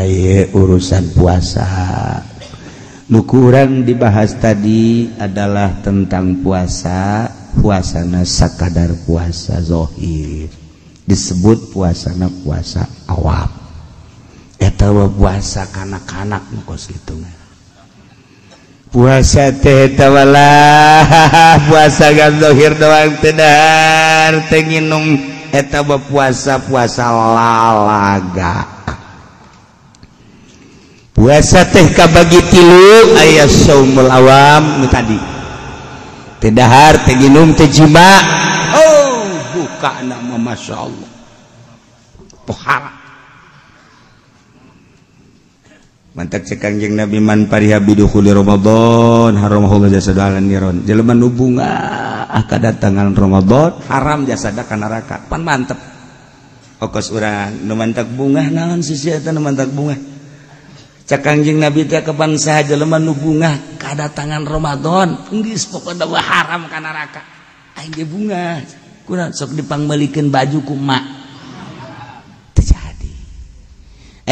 Aye urusan puasa. Nu kurang dibahas tadi adalah tentang puasa, puasana sakadar puasa zohir. Disebut puasana puasa awam. Eta puasa kanak-kanak nu kos kitu. Puasa teh eta walah puasa gan zohir doang teu dahar teu nginum eta puasa-puasa lalaga. Puasa teh kabagi tilu aya saumul awam nu tadi teu dahar teu nginum teu jima. Oh buka nama Masya Allah pohala mantak cek Kangjeng Nabi man pariha bidukhuli Ramadan haramahullah jasada ala niron. Jelema nu bungah kadatangan Ramadan haram jasada ka neraka. Pan mantep okos urang nu mantak bungah naon sisi eta nu mantak bungah. Cek Kangjeng Nabi teh kapan saha jelema nu bungah kadatangan Ramadan geus pokona haram ka neraka. Aing ge bungah kurang sok dipangmeulikeun baju ku emak teu jadi.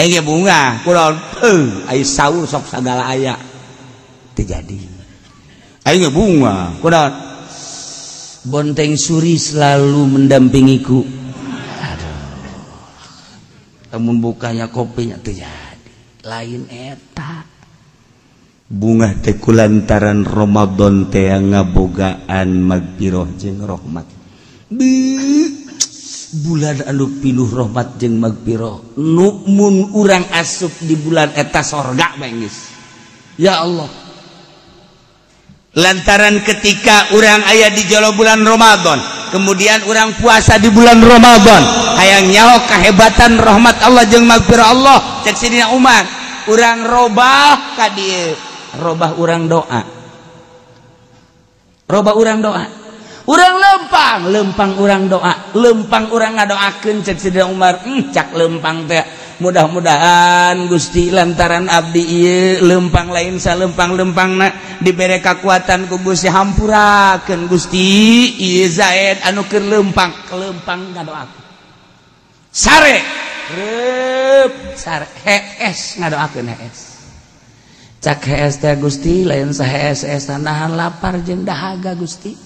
Aing ge bungah kurang heuh aya sahur sok sagala aya teu jadi. Aing ge bungah kurang bonteng suri selalu mendampingiku. Aduh lamun bukanya kopinya teu jadi. Lain eta bunga teh kulantaran Ramadan teh ngabogaan magfirah jeung rahmat. Bulan anu pinuh rahmat jeung magfirah nu mun urang asup di bulan eta sorga bae geus. Ya Allah, lantaran ketika urang aya di jero bulan Ramadan, kemudian urang puasa di bulan Ramadan, hayang nyaho kehebatan rahmat Allah jeung magfirah Allah. Cek Sidina Umar, urang robah ka dieu, robah urang doa, robah urang doa, urang lempang, lempang urang doa, lempang urang ngadoakeun. Cek Sidina Umar, cak lempang teh mudah-mudahan Gusti lantaran abdi ieu lempang lain salempang-lempangna dibere kakuatan ku Gusti, hampurakeun Gusti ieu Zaid anu keur lempang, kelempang ngadoakeun. Sare reup sare hees ngadoakeun hees. Cak hees teh Gusti lain sahees-hees nahan lapar jeung dahaga Gusti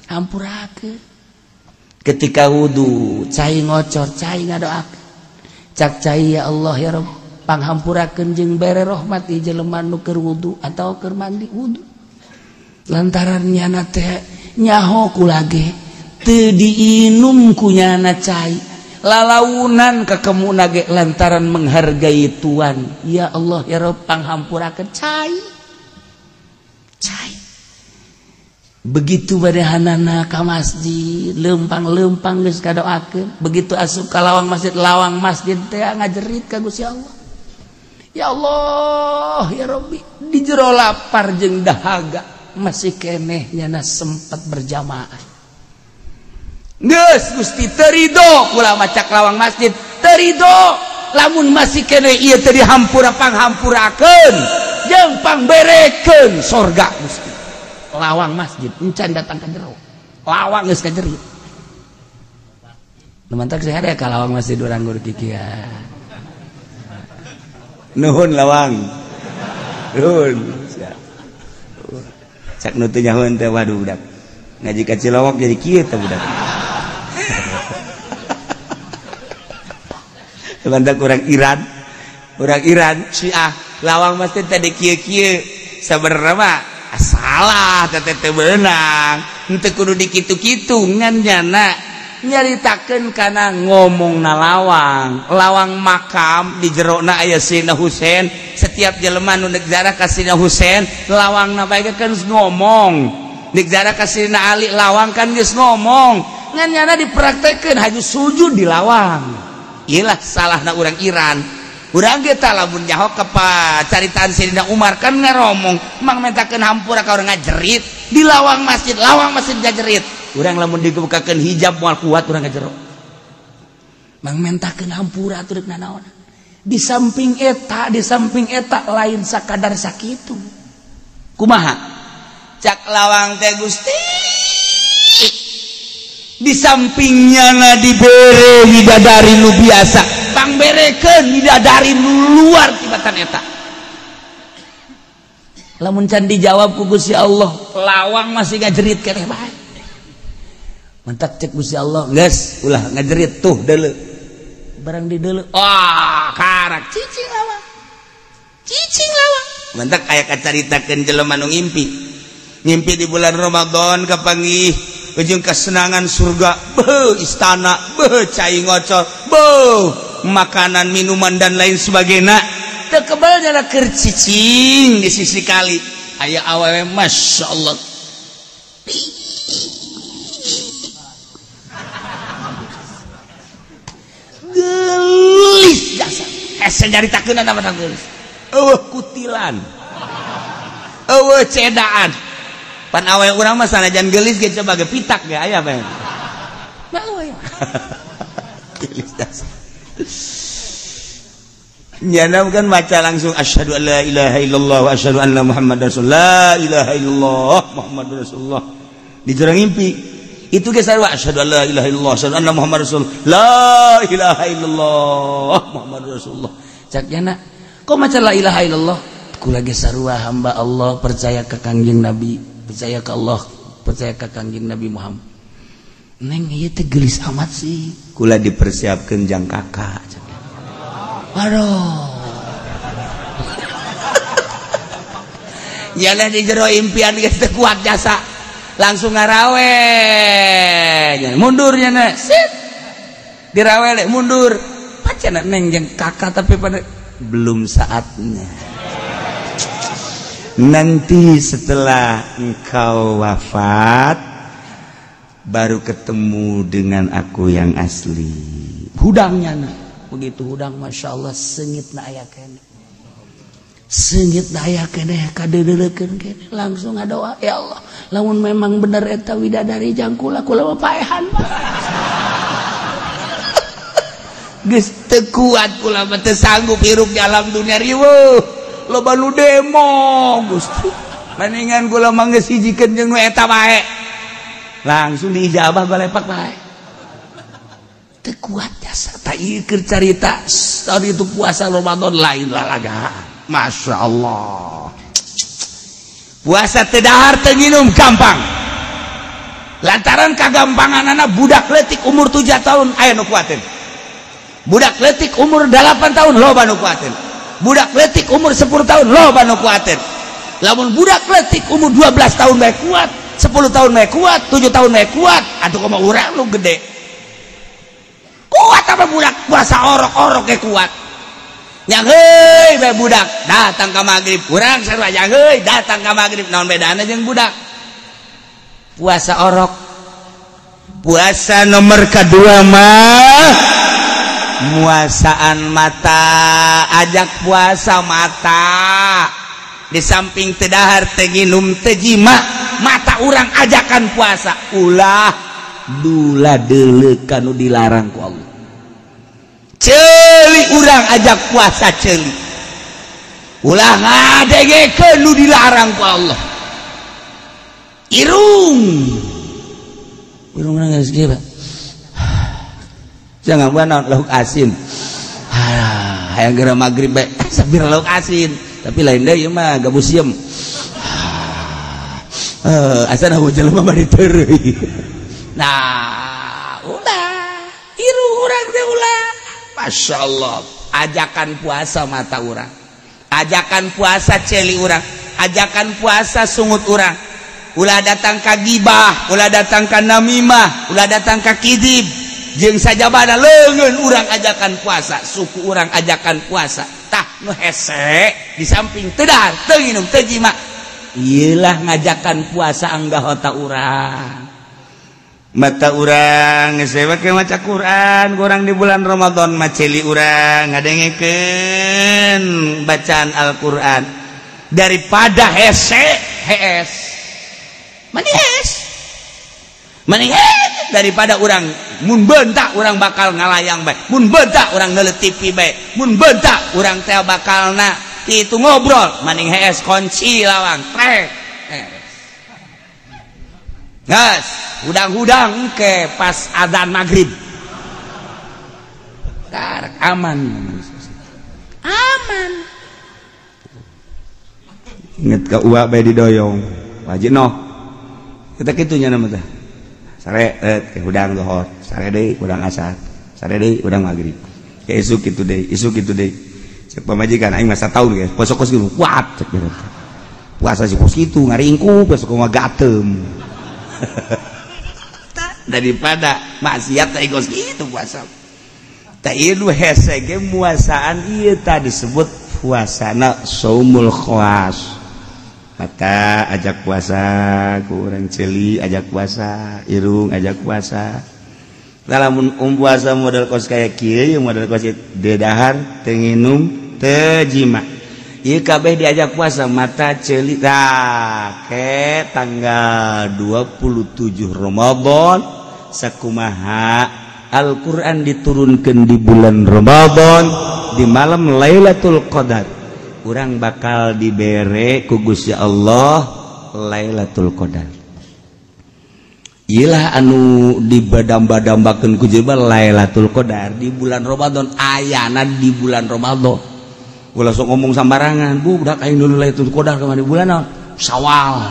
hampurakeun. Ketika wudu cai ngocor cai ngadoakeun. Cak cai ya Allah ya Rabb panghampurakeun jeung bere rahmat ieu jelema nu keur wudu atawa keur mandi wudu. Lantaran nyana teh nyaho kulage teu diinum ku nyana cai lalaunan kakemuna ge lantaran menghargai tuan. Ya Allah ya Rabb panghampurakeun cai cai. Begitu badehanana ka masjid lempang-lempang geus kadoakeun, begitu asup ka lawang masjid, lawang masjid teh ngajerit ka Gusti Allah. Ya Allah ya Rabbi, di jero lapar jeung dahaga masih keneh nyana sempat berjamaah. Geus Gusti teu ridho kula macak lawang masjid, teu ridho lamun masih keneh ieu teu dihampura panghampurakeun jeung pangberekeun sorga Gusti. Lawang masjid encan datang ka jero, lawang geus ka jero. Nu mantak sehat ya ka lawang masjid urang guru kikia. Nuhun lawang. Nuhun. Cak nu teu nyahoeun teh waduh budak. Ngaji ka Cilowok jadi kieu teh budak. Mantak urang Iran Syiah lawang masjid teh kieu-kieu sabenerna mah salah teh teu beunang henteu kudu dikitu-kitu ngan nyana nyaritakeun kana ngomongna lawang lawang makam di jerona aya Sayyidina Husain. Setiap jelema nu deuk ziarah ka Sayyidina Husain lawangna bae kan geus ngomong, deuk ziarah ka Sayyidina Ali lawang kan geus ngomong, ngan nyana dipraktekeun haju sujud di lawang. Iyalah salahna urang Iran. Urang ge tah lamun nyaho ka caritaan Sayyidina Umar kan ngaromong mang mentakeun hampura ka urang ngajerit di lawang masjid ngajerit. Urang lamun dibukakeun hijab moal kuat urang ngajero. Mang mentakeun hampura atuh deuk nanaon. Di samping eta lain sakadar sakitu. Kumaha? Cak lawang teh Gusti di sampingnya na dibere widadari nu biasa. Pangberekeun bidadari luar tibatan eta. Lamun can dijawab ku Gusti Allah, lawang masih ngajerit keneh bae. Mentak cek Gusti Allah, geus ulah ngajerit tuh deuleu. Barang di deuleu, ah karak cicing lawang. Cicing lawang. Mentak aya kacaritakeun jelema nu ngimpi. Ngimpi di bulan Ramadan kapanggih ujung kesenangan surga, beuh istana, beuh cai ngocor, beuh makanan, minuman dan lain sebagainya. Teu kebal nyala keur cicing di sisi kali. Aya awewe Masya Allah. Gelis jasa. Hese nyaritakeun nama gelis. Eueuh kutilan. Eueuh cedaan. Pan awewe urang mah sanajan gelis ge coba ge pitak ge aya bae. Malu aya. Gelis jasa. Nyana kan baca langsung asyhadu an la ilaha illallah wa asyhadu anna muhammadar rasulullah, la ilaha illallah muhammadur rasulullah. Di jero ngimpi itu ge sarua asyhadu an la ilaha illallah asyhadu anna muhammadar rasulullah, la ilaha illallah muhammadur rasulullah. Cak nyana kok maca la ilaha illallah? Kula ge sarua hamba Allah, percaya ka Kangjeng Nabi, percaya ka Allah, percaya ka Kangjeng Nabi Muhammad. Neng ieu teh geulis amat sih. Kula dipersiapkeun jang kakak. Aduh. Yalah di jero impian geus teu kuat jasa. Langsung ngarawe. Mundur nya sit. Dirawele mundur. Pacana neng jeung kakak tapi pada belum saatnya. Nanti setelah engkau wafat baru ketemu dengan aku yang asli. Hudangnya na. Begitu hudang Masya Allah sengit na aya kene. Sengit na aya kene kadeudeukeun kene langsung ngadoa ya Allah lamun memang bener eta widadari jang kula kula mah paehan. Geus teu kuat kula mah teu sanggup hirup di alam dunia riweuh. Loba nu demo Gusti. Mendingan kula mah geus hijikeun jeung nu eta bae. Langsung diijabah balepak bae. Teu kuat jasa tak ieu keur carita tadi itu puasa Ramadan lain lalagaan. Masya Allah. Puasa teu dahar teu nginum gampang. Lantaran kagampanganana budak leutik umur 7 tahun aya nu kuateun. Budak leutik umur 8 tahun loba nu kuateun. Budak leutik umur 10 tahun loba nu kuateun. Lamun budak leutik umur 12 tahun bae kuat, 10 tahun bae kuat, 7 tahun bae kuat, atuh kumaha urang nu gede. Kuat apa budak puasa orok-orok ge kuat. Yang heuy bae budak datang ka magrib, urang sarua yang heuy datang ka magrib, naon bedana jeung budak? Puasa orok. Puasa nomor kedua mah muasaan mata, ajak puasa mata. Di samping teu dahar teu nginum teu jima, mata urang ajakan puasa. Ulah dula deuleu kanu dilarang ku Allah. Ceuli urang ajak puasa ceuli. Ulah ngadengekeun nu dilarang ku Allah. Irung. Irung geus kieu, Pak. Jangan buat lauk asin. Hayang geura magrib bae sabir lauk asin, tapi lain deui ieu mah gabus sieum. Asana jelema mah diteureuy. Nah, ulah irung urang teh ulah. Masya Allah, ajakan puasa mata urang, ajakan puasa celi urang, ajakan puasa sungut urang. Ulah datang ka gibah, ulah datang ka namimah, ulah datang ka kidib. Jeung sajabana leungeun urang ajakan puasa, suku urang ajakan puasa. Tah nu hese di samping teu dahar, teu nginum, teu jima. Ieulah ngajakan puasa anggahota urang. Mata urang geus make maca Quran, urang di bulan Ramadan maceli urang ngadengekeun bacaan Al-Qur'an daripada hese hees. Mani hees. Mani hees daripada urang mun bentak urang bakal ngalayang bae, mun bentak urang neuleut TV bae, mun bentak urang teh bakalna kitu ngobrol, maning hees kunci lawang trek. Gas, hudang-hudang ke pas adzan maghrib. Karak aman. Aman. Inget ka uwa bae didoyong. Wajib noh. Kita kitu nya nama teh. Sare hudang zuhur, sare deui hudang asar, sare deui hudang maghrib. Ke isuk kitu deui, isuk kitu deui. Cek pamajikan aing mah sataun ge, puasa kos kitu kuat cek dia. Puasa si kos kitu ngaringkuk, puasa kumaha gatem. Daripada maksiat teh kos kitu puasa. Tah ieu hese ge muasaan ieu tah disebut puasana saumul khawas. Mata ajak puasa, ku urang ceuli ajak puasa, irung ajak puasa. Lamun puasa model kos kaya kieu, model kos ieu dahar, teu nginum, teu jima. Ieu kabeh diajak puasa mata ceuli tah ke tanggal 27 Ramadan sakumaha Al-Qur'an diturunkeun di bulan Ramadan di malam Lailatul Qadar. Urang bakal dibere ku Gusti Allah Lailatul Qadar. Ilah anu dibadamba-dambakeun ku jelema Lailatul Qadar di bulan Ramadan, ayana di bulan Ramadan. Ulah sok ngomong sambarangan, bu budak aing dulu Lailatul Qadar kamari bulan naon? Syawal.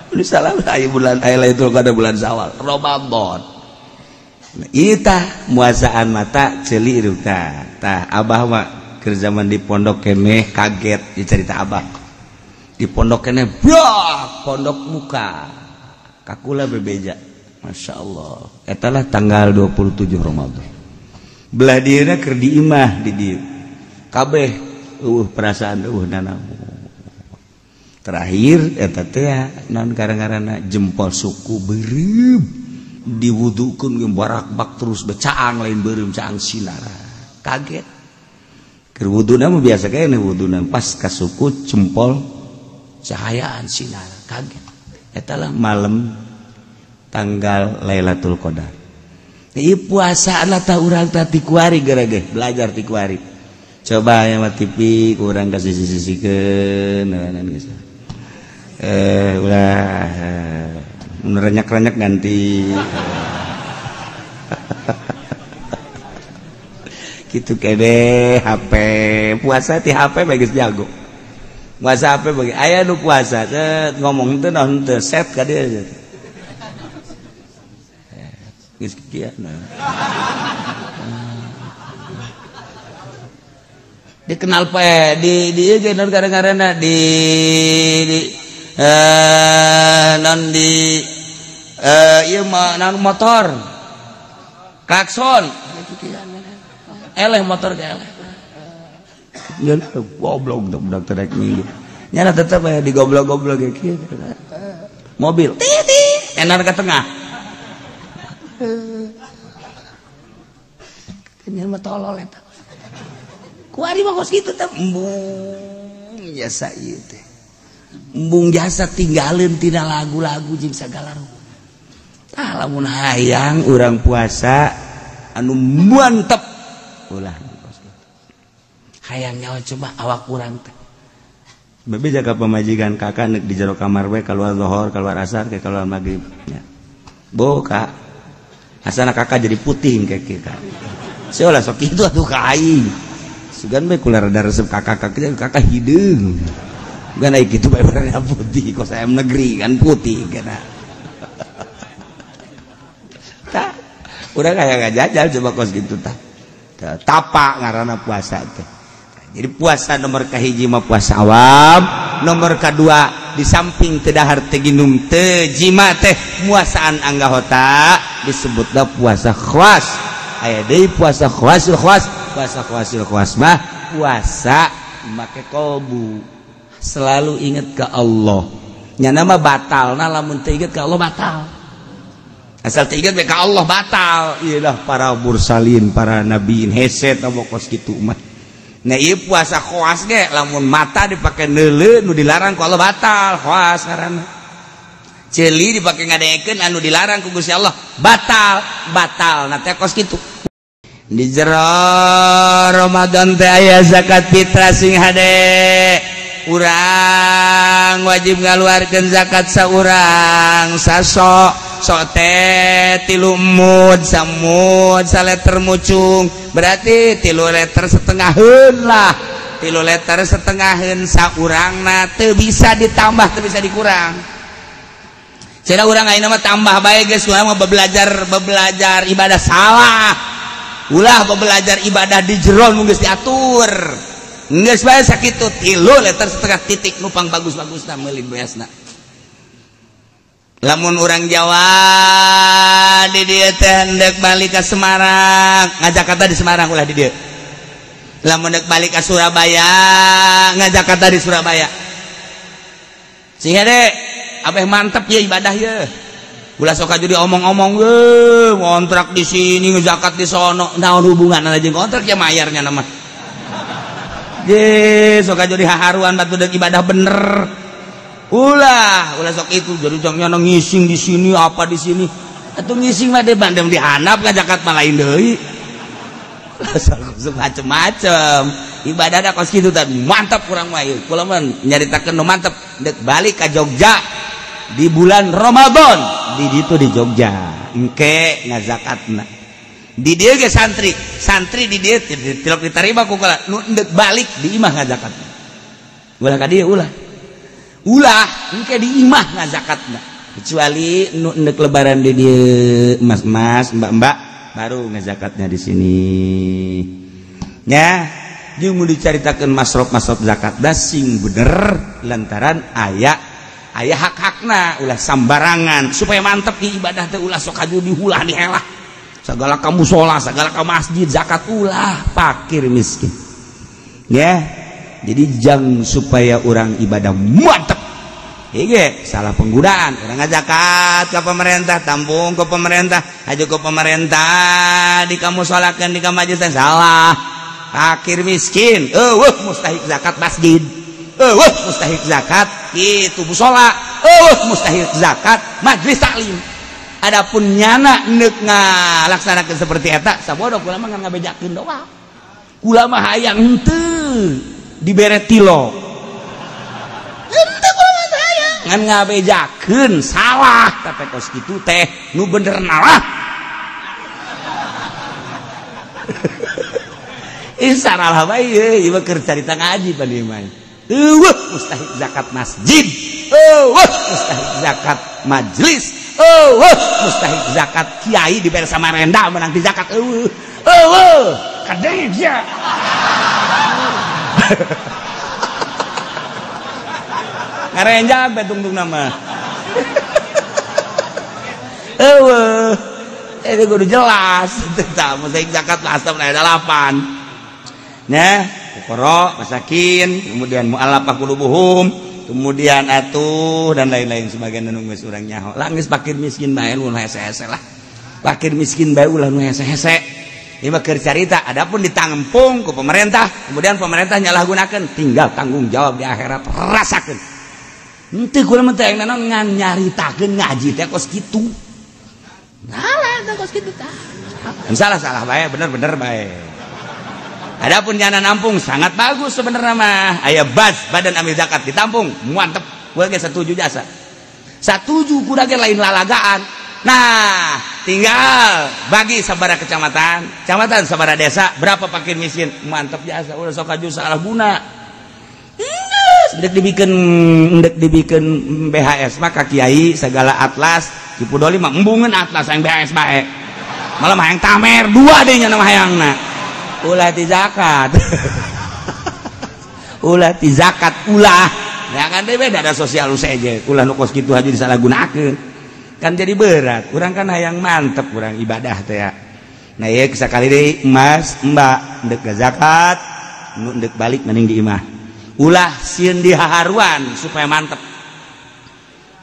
Udah salah aya bulan aya Lailatul Qadar bulan Syawal, Ramadan. Ieu tah muasaan mata ceuli irung tah. Tah abah mah keur zaman di pondok keneh kaget dicerita abah. Di pondok keneh brak pondok muka. Kakula bebeja. Masya Allah. Eta lah tanggal 27 Ramadan. Belah dieuna keur di imah di dieu. Kabeh eueuh perasaan eueuh nanaon. Terakhir eta teh naon gara-garana jempol suku beureum diwudukeun ge barakbak terus becaang lain beureum caang sinara. Kaget. Keur wuduna mah biasa kene wuduna pas ka suku jempol cahayaan sinar kaget. Eta lah malam tanggal Lailatul Qadar. Ieu puasa lah tah urang tah ti kuari geura ge belajar ti kuari. Coba aya mah TV ku urang ka sisi-sisikeun geus. Ulah mun renyak-renyak ganti. Gitu kene HP puasa ti HP bae geus jago. Puasa HP bagi aya nu puasa set ngomong teu naon teu set ka dieu. Geus kieu nah. Dikenal pae di ieu ge naon gara-garana di naon di ieu mah naon motor. Klakson. Eleh motor ke eleh. Nyeun goblok budak terek minggu. Nyana tetep aya di goblok-goblok ge kieu. Mobil titik enar ke tengah. Nyeun mah tolol eta. Kuari mah kos kitu teh embung jasa ieu teh. Embung jasa tinggalin tina lagu-lagu jeung sagala rupa. Tah lamun hayang urang puasa anu mantep ulah hayang nyawa coba awak urang teh. Bebe jaga pamajikan kakak nek di jero kamar we keluar zuhur, keluar asar, ke keluar maghrib nya. Bo kak, asana kakak jadi putih kayak kita. Sia sok kitu atuh ka aing. Sugan we kula rada resep kakak kakak kakak hideung. Bukan ai kitu bae warna putih kos ayam negeri kan putih kana. Tah, urang aya ngajajal coba kos kitu tah. Tapa ngaranna puasa teh. Jadi puasa nomor kahiji mah puasa awam, nomor kedua di samping teu dahar teu ginum teu jima teh muasaan anggahota disebutna puasa khawas. Aya deui puasa khawasil khawas, puasa khawasil khawas mah puasa make kolbu. Selalu ingat ke Allah. Nyana mah batalna lamun teu inget ka Allah batal. Asal teu inget ka Allah batal. Iyalah para mursalin, para nabiin hese tah kos kitu mah. Nah ieu puasa khawas ge lamun mata dipake neuleu nu dilarang ku Allah batal, khawas ngaranna. Ceuli dipake ngadengekeun anu dilarang ku Gusti Allah batal, batal. Nah teh kos kitu. Di jero Ramadan teh aya zakat fitrah sing hade. Urang wajib ngaluarkeun zakat saurang saso Sok teh 3 mud samud saleter mucung berarti 3 liter setengaheun lah 3 liter setengaheun saurangna teu bisa ditambah teu bisa dikurang. Cenah urang ayeuna mah tambah bae geus urang mah bebelajar ibadah salah. Ulah bebelajar ibadah di jero nu geus diatur. Geus bae sakitu 3 liter setengah titik nu pang bagus-bagusna meuli beasna. Lamun urang Jawa di dieu teh hendak balik ka Semarang, ngajakarta di Semarang ulah di dieu. Lamun hendak balik ka Surabaya, ngajakarta di Surabaya. Sehingga deh, abeh mantep ya ibadah ya. Ulah sok jadi omong-omong ge, ngontrak di sini, ngezakat di sono, naon hubungan aja kontrak ya mayarnya nama. Je, sok jadi haharuan batu deuk ibadah bener. Ulah, ulah sok itu jadi jangnya ngising di sini apa di sini. Atuh ngising mah deh bandem dihanap ngajakat mah lain deui. Macem-macem ibadah da kos kitu teh mantap kurang mah ieu. Kula mah nyaritakeun nu mantep deuk balik ka Jogja di bulan Ramadan di ditu di Jogja engke ngazakatna. Di dieu ge santri, santri di dieu tilok ditarima ku kula nu deuk balik di imah ngazakatna. Ulah ka dieu ulah. Ulah engke di imah ngazakatna kecuali nu endek lebaran di dieu mas-mas mbak-mbak baru ngazakatnya di sini nya. Jeung mun dicaritakeun masrof-masrof zakat da sing bener lantaran aya aya hak-hakna ulah sambarangan supaya mantep di ibadah teh ulah sok aju dihulah dihelah segala ka mushola segala ka masjid zakat ulah fakir miskin ya. Jadi jang supaya orang ibadah mantep. Iya, salah penggunaan. Orang ngazakat ke pemerintah, tampung ke pemerintah, aju ke pemerintah, di kamu sholakeun di ka majlis salah. Fakir miskin, eueuh mustahik zakat masjid. Eueuh mustahik zakat kitu mushola, eueuh mustahik zakat majlis taklim. Adapun nyana neuk ngalaksanakeun seperti eta, sabodo kula mah ngan ngabejakeun doang. Kula mah hayang henteu dibere tilo henteu kula mah hayang ngan ngabejakeun salah tapi kos kitu teh nu bener nalah. Ih saralah bae ieu mah keur carita ngaji pan ieu mah. Eueuh mustahik zakat masjid, eueuh mustahik zakat majlis, eueuh mustahik zakat kiai dibere Samarenda menang di zakat eueuh. Eueuh kadeng sia. Ngarenjak betungtung nama. Eueuh, itu kudu jelas. Tah mustahik zakat asam aya 8. Nah, fuqara, masakin, kemudian mu'allafah qulubuhum, kemudian atuh dan lain-lain sebagian nu geus urang nyaho. Lah geus fakir miskin bae nu hese-hese lah. Fakir miskin bae ulah nu hese-hese. Ieu mah keur carita, adapun ditampung ku pemerintah, kemudian pemerintah nyalahgunakeun, tinggal tanggung jawab di akhirat rasakeun. Henteu kula mah teh naon ngan nyaritakeun ngaji teh kos kitu. Salah teh kos kitu tah. Salah-salah bae, bener-bener bae. Adapun nyana nampung sangat bagus sebenarnya mah. Aya bas badan amil zakat ditampung, mantep. Gua ge setuju jasa. Satuju kuda ge lain lalagaan. Nah, tinggal bagi sabara kecamatan, kecamatan sabara desa, berapa fakir miskin, mantep jasa. Ulah sok aju salah guna. Ndek dibikin BHS mah ka kiai segala atlas, Ki Pudoli mah embungeun atlas yang BHS bae. Malah mah hayang tamer dua deui nya mah hayangna. Ulah ti zakat. Ulah ti zakat ulah. Ya kan beda ada sosial seje. Ulah nu kos kitu haji disalahgunakeun. Kan jadi berat. Urang kan hayang mantep urang ibadah teh ya. Nah ieu sakali deui mas, mbak ndek zakat, nu ndek balik mending di imah. Ulah sieun dihaharuan supaya mantep.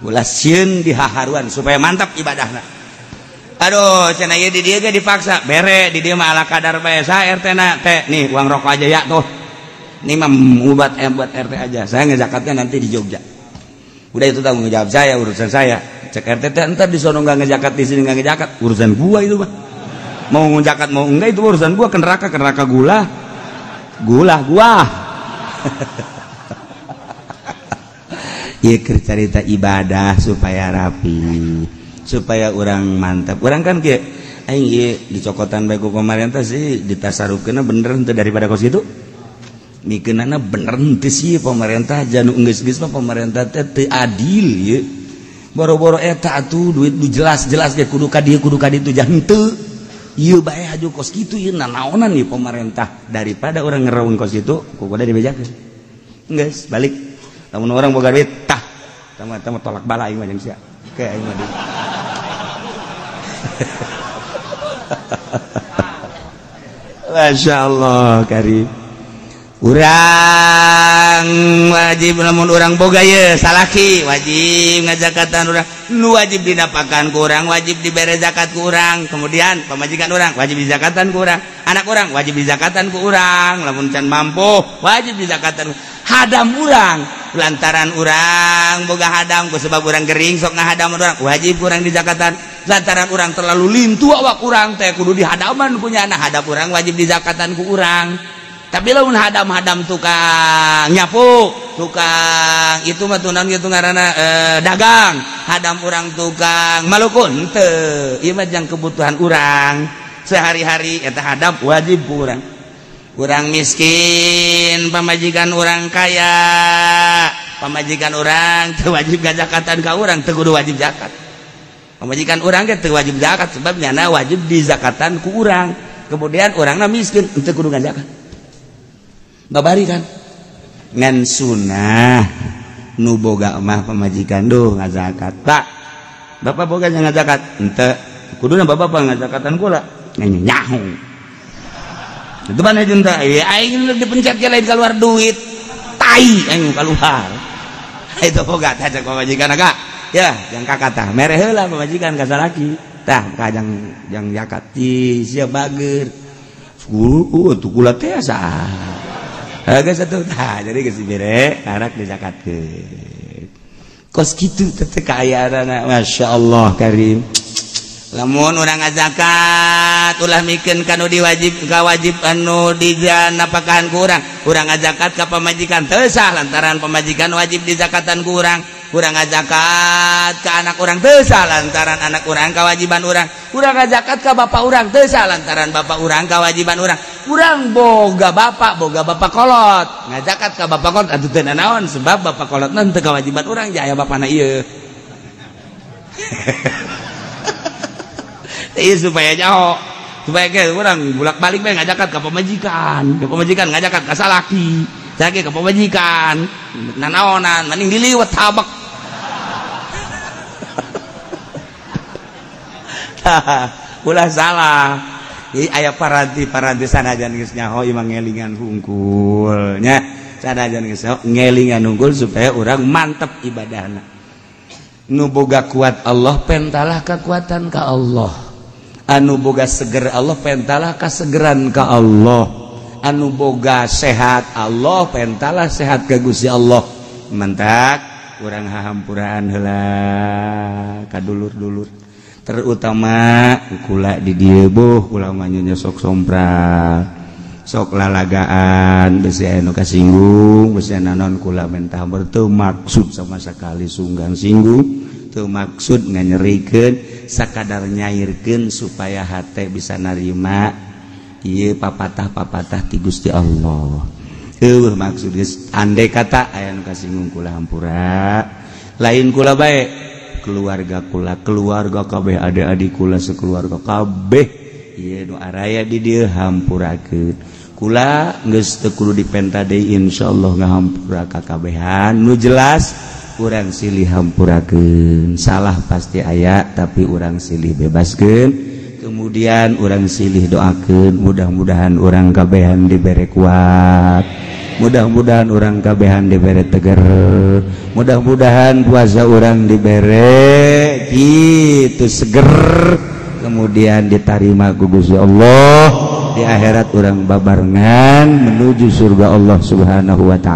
Ulah sieun dihaharuan supaya mantep ibadahna. Aduh, cenah ieu di dieu ge dipaksa. Bere di dieu mah ala kadar bae sa RT na teh. Nih uang rokok aja ya tuh. Ini mah buat buat RT aja. Saya ngezakatnya nanti di Jogja. Udah itu tanggung jawab saya, urusan saya. Cek RT teh entar di sono enggak ngezakat, di sini enggak ngezakat, urusan gua itu mah. Mau ngezakat mau enggak itu urusan gua, ke neraka gula. Gula gua. Ieu keur carita ibadah supaya rapi. Supaya orang mantap. Orang kan kieu aing ieu dicokotan bae ku pemerintah sih ditasarufkeunna bener henteu daripada kos kitu. Mikeunana bener henteu sih pemerintah janu geus-geus mah pemerintah teh teu adil ieu. Boro-boro eta atuh duit nu jelas-jelas ge kudu ka dieu kudu ka ditu jah henteu. Ieu bae haju kos kitu ieu nanaonan ieu pemerintah daripada orang ngeraung kos kitu ku kudu dibejakeun. Geus balik. Lamun orang boga duit tah tama-tama tolak bala aing mah jeung sia. Ke aing mah. Masya Allah karim. Urang wajib lamun urang boga ye salaki wajib ngajakatan urang nu wajib dinapakan ku urang wajib dibere zakat ku urang kemudian pamajikan urang wajib dizakatan ku urang anak urang wajib dizakatan ku urang lamun can mampu wajib dizakatan hadam urang lantaran urang boga hadam ku sebab urang gering sok ngahadam urang wajib urang dizakatan lantaran urang terlalu lintu awak urang teh kudu dihadaman punya anak hadam urang wajib dizakatan ku urang. Tapi lamun hadam-hadam tukang nyapu, tukang itu mah tuh naon kitu ngaranna dagang, hadam urang tukang malukun teu. Ieu mah jang kebutuhan urang sehari-hari eta hadam wajib ku urang. Urang miskin, pamajikan urang kaya, pamajikan urang teu wajib ngazakatan ka urang, teu kudu wajib zakat. Pamajikan urang ge teu wajib zakat sebab nyana wajib dizakatan ku urang. Kemudian urangna miskin teu kudu ngazakat. Babari kan ngan sunah nu boga mah pamajikan duh ngazakat pak bapak boga ngazakat henteu kuduna bapak ngazakatan kula nyaho itu mana jeung teh aing dipencet ge lain keluar duit tai aing keluar itu boga tah cek pamajikan agak ya jang kakak tah mere heula pamajikan ka salaki tah ka jang jang zakat sia bager tuh kula teh asa geus atuh tah jadi geus dibere karak dizakatkeun kos kitu teh kaayaanana masyaallah karim lamun urang ngazakat ulah mikeun ka nu diwajib ka wajib anu dijanapakahan ku urang urang ngazakat ka pamajikan teu sah lantaran pamajikan wajib dizakatan ku urang urang ngazakat ka anak urang teu sah lantaran anak urang kawajiban urang urang ngazakat ka bapak urang teu sah lantaran bapak urang kawajiban urang urang boga bapak kolot ngazakat ka bapak kolot atuh teu nanaon sebab bapak kolotna teu kawajiban urang jaya bapana ieu. Ieu supaya nyaho supaya ge urang bolak-balik bae ngazakat ka pamajikan ngazakat ka salaki salaki ka pamajikan nanaonan mending diliwet habek. Ulah salah. Jadi aya paranti-paranti sanajan geus nyaho ieu mah ngelingan hungkul nya. Sanajan geus nyaho ngelingan hungkul supaya urang mantep ibadahna. Nu boga kuat Allah pentalah kekuatan ka Allah. Anu boga seger Allah pentalah kasegeran ka Allah. Anu boga sehat Allah pentalah sehat ka Gusti Allah. Mentak urang hahampuraan heula ka dulur-dulur. Terutama kula di dieu boh kula mah nya sok sompral sok lalagaan besi anu kasinggung besi naon kula mentah teu maksud sama sekali sunggang singgung teu maksud nganyerikeun sakadar nyairkeun supaya hate bisa narima ieu papatah-papatah ti Gusti Allah. Eueuh maksud geus andai kata aya nu kasinggung kula hampura lain kula bae keluarga kula keluarga kabeh adik-adik kula sekeluarga kabeh ieu nu araya di dieu hampurakeun kula geus teu kudu dipenta deui insyaallah ngahampura ka kabehan nu jelas urang silih hampurakeun salah pasti aya tapi urang silih bebaskeun kemudian urang silih doakeun mudah-mudahan urang kabehan dibere kuat mudah-mudahan urang kabehan dibere teger mudah-mudahan puasa urang dibere gitu seger kemudian diterima ku Gusti Allah di akhirat urang babarengan menuju surga Allah Subhanahu wa taala.